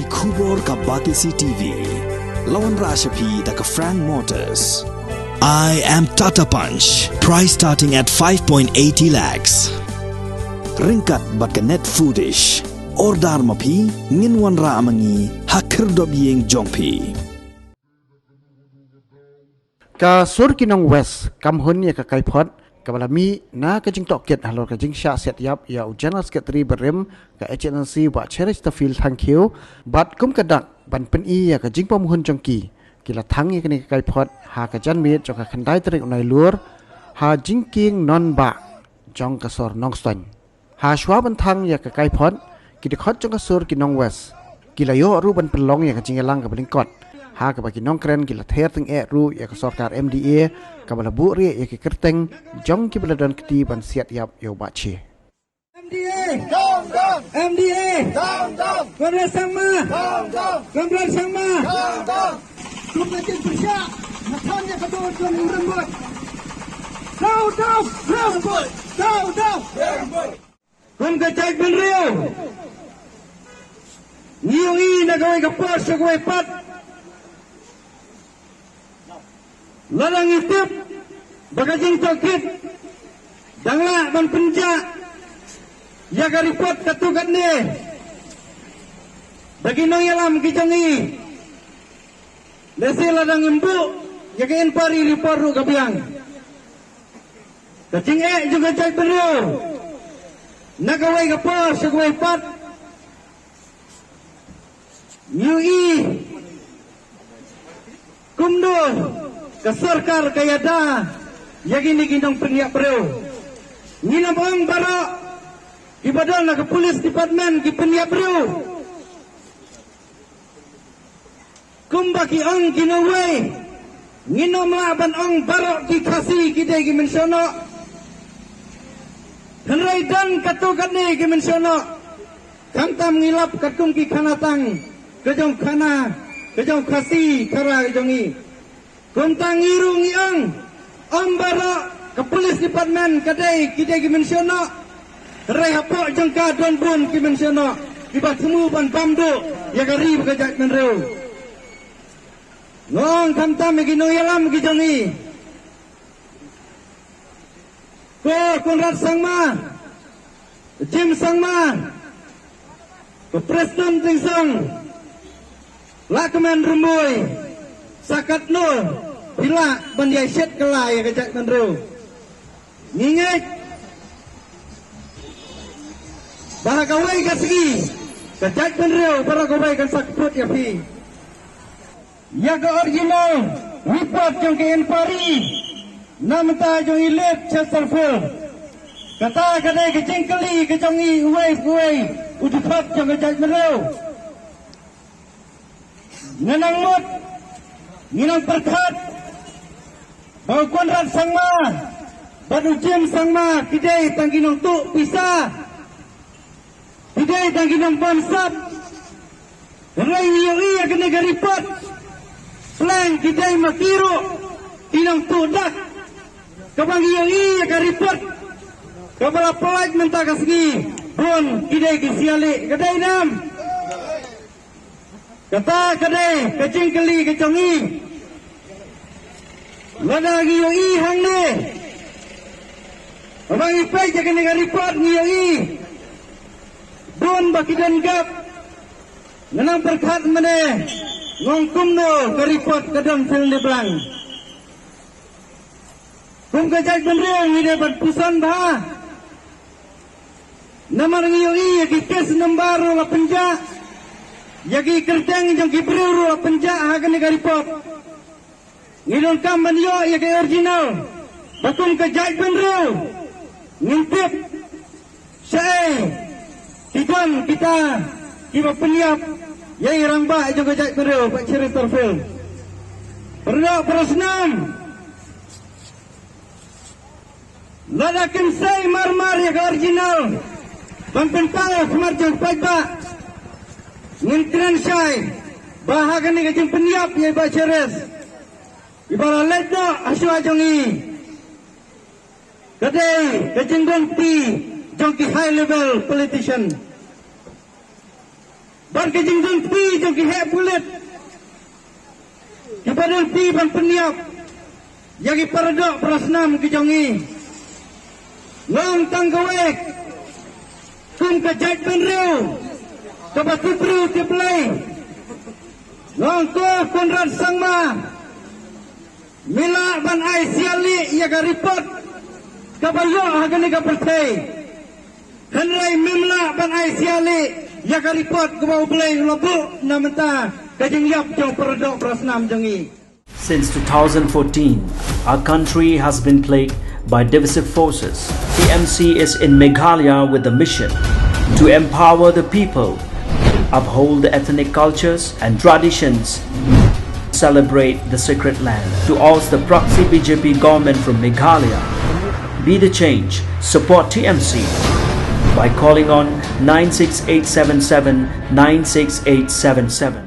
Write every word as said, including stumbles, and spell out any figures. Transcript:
Khubor ka Batesi T V. La wanrah sha phi da ka Frank Motors. I am Tata Punch. Price starting at five point eighty lakhs. Ryngkat bad ka Net Foodish. Order ma phi, ngin wanrah ma ngi ha khyrdop ïing jong phi. Ka sur ki nong West kam hun ïa ka kaiphod kaba la mih na ka jingtohkit halor ka jingshah siat ïap ïa u General Secretary barim ka H N C Bah Cheristerfield Thangkhiew, bad kum ka dak ban pyni ïa ka jingpynhun jong ki, ki la thang ïa kane ka kaiphod ha ka janmiet jong ka khyndai tarik u Nailur ha jingkieng nongbah jong ka sor Nongstoiñ. Ha shuwa ban thang ïa ka kaiphod, ki dkhot jong ka sur ki nong West ki la ïoh ruh ban pynlong ïa ka jingïalang kaba lyngkot, ha kaba ki nongkren ki la ther tyngeh ruh ïa ka sorkar M D A kaba la buhrieh ïa ki kyrteng jong kiba la don kti ban siat ïap ïa u Bah Che. M D A, down, down. M D A, down, down. Conrad Sangma, down, down. Conrad Sangma, down, down. Kum na jin pyrshah na than ïa ka dur jong u Rimboit. Down, down. Rimboit, down, down. Kum ka jaitbynriew, ngi ïohi na kawei ka por sha kawei pat, lada ngi tip ba ka jingtohkit dang lah ban pynjah ïa ka report katto katne da ki nongïalam ki jong ngi, lehse lada ngim buh ïa ka inquiry report ruh ka biang. Ka jingeh jong ka jaitbynriew na kawei ka por sha kawei pat, ngi ïohi kumno ka sorkar ka ïada ïa kine ki nongpynïap briew. Ngin ym ong baroh kiba don ha ka police department ki pynïap briew. Kumba ki ong kine uwei, ngin ym lah ban ong baroh ki Khasi ki dei ki mynsiem noh. Hynrei don katto katne ki mynsiem noh. Khamtam ngi lap katkum ki khana tang ka jong khana ka jong Khasi Khara ka jong ngi. Kumta ngi ruh ngi ong, ym baroh ka police department ka dei ki dei ki mynsiem noh. Hynrei hapoh jong ka don bun ki mynsiem noh kiba thmu ban bam duh ïa ka ri bad ka jaitbynriew. Nga ong khamtam ïa ki nongïalam ki jong ngi, ko Conrad Sangma, Jim Sangma, ko Preston Tynsong, Lahkmen Rymbui, sa katno phi lah ban ïai shet kylla ïa ka jaitbynriew. Ngi ngeit ba ha kawei ka sngi ka jaitbynriew baroh kawei kan sa kput ïa phi. Ïa ka original report jong ka inquiry na bynta jong i Late Chesterfield. Kata ka dei ka jingkylli ka jong i uwei pa uwei u dkhot jong ka jaitbynriew. Nga nang mut, ngi nang pyrkhat ba u Conrad Sangma bad u Jim Sangma ki dei tang ki nongtuh pisa. Ki dei tang ki nongbamsap. Hynrei ngi ïohi ïa kane ka report, pleng ki dei ma ki ruh ki nongtuh dak. Kaba ngi ïohi ïa ka report kaba la pynlait mynta ka sngi, bun ki dei ki sialih, ka dei nam? Kata ka dei ka jingkylli ka jong ngi. Lada ngi ïohi hangne, haba ngi peit ïa kane ka report ngi ïohi bun ba ki don gap. Nga nang pyrkhat mynne, nga ong kumno ka report ka don fill in the blank. Kum ka jaitbynriew ngi dei ban puson bha. Namar ngi ïohi ïa ki case number ruh la pynjah, ïa ki kyrteng jong ki briew ruh la pynjah ha kane ka report. Ngi donkam ban ïoh ïa ka original ba kum ka jaitbynriew ngin tip shaei ki don kita kiba pynïap ïa i rangbah jong ka jaitbynriew, Bah Cheristerfield. Para doh para snam, lada kim sei marmar ïa ka original ban pynpaw ha khmat jong u paidbah, ngin kren shai ba ha kane ka jingpynïap ïa i Bah Cheris, iba la leit noh ha shuwa jong ngi, ka dei ka jingdon kti jong ki high level politician. Bad ka jingjia jong ki heh pulit kiba don ki ban pynïap ïa ki paradoh parasnam ki jong ngi. Nga ong tang kawei, kum ka jaitbynriew kaba tip briew tip Blei, nga ong ko Conrad Sangma, me lah ban ai siali ïa ka report kaba ïoh ha kane ka pyrthei. Hynrei mem lah ban ai siali ïa ka report kaba U Blei u la buh na mynta ka jingïap jong paradoh parasnam jong ngi. Since two thousand fourteen, our country has been plagued by divisive forces. T M C is in Meghalaya with the mission to empower the people, uphold the ethnic cultures and traditions, celebrate the sacred land. To oust the proxy B J P government from Meghalaya, be the change, support T M C by calling on nine six eight seven seven nine six eight seven seven.